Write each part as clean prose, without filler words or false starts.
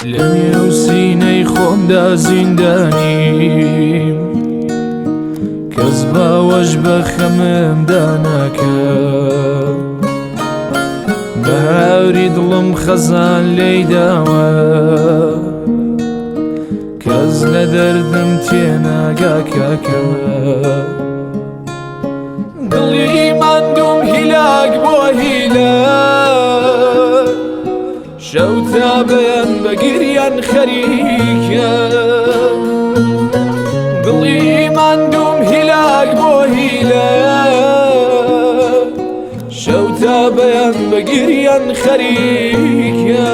لە نێو سینەی خۆمدا زیندانیم، کەس باوەش بە خەممدا ناکا. بەهاری دڵم خەزان لێی داوە، کەس لە دەردم تێناگا کاکە. دڵی ماندووم هیلاک بۆ هیلاک، شەو تا بەیان بە گریان خەریکە. دڵی ماندووم هیلاک بۆ هیلاک، شەو تا بەیان بە گریان خەریکە.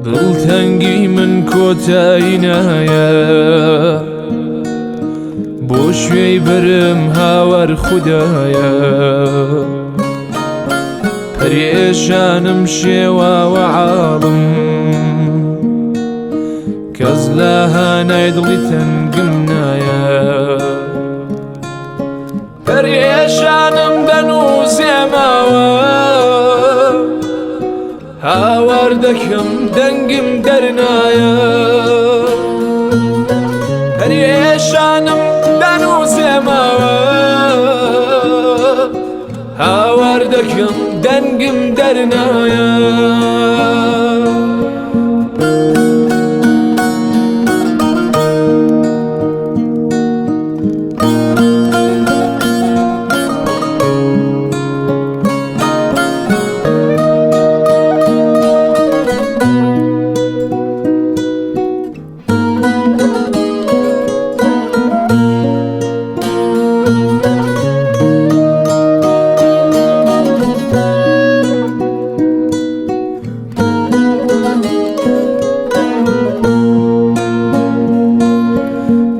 دڵتەنگی من کۆتایی نایە، بۆ شوێی بەرم هاوار خودایە. پەرێشانم شێواوە عاڵم، کەس لە هانای دڵی تەنگم نایە. پەرێشانم دەنووسێمەوە، هاوار دەکەم دەنگم دەرنایە. پەرێشانم دەنووسێمەوە، هاوار دەکەم دەنگم دەرنایە.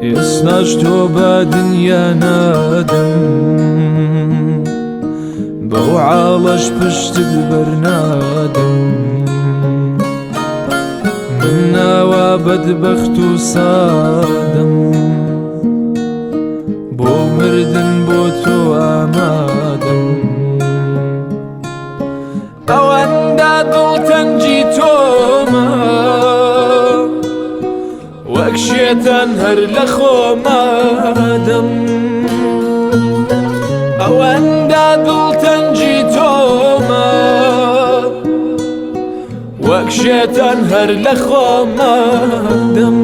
ئێستاش تۆ بە دنیا نادەم، بەو عاڵەش پشتت بەرنادەم. من ناوا بەدبەخت و سادەم، بۆ مردن بۆ تۆ ئامادەم. ئەوەندە دڵتەنگی تۆمە، وەک شێتان هەر لە خۆمادەم. ئەوەندە دڵتەنگی تۆمە، وەک شێتان هەر لە خۆمادەم.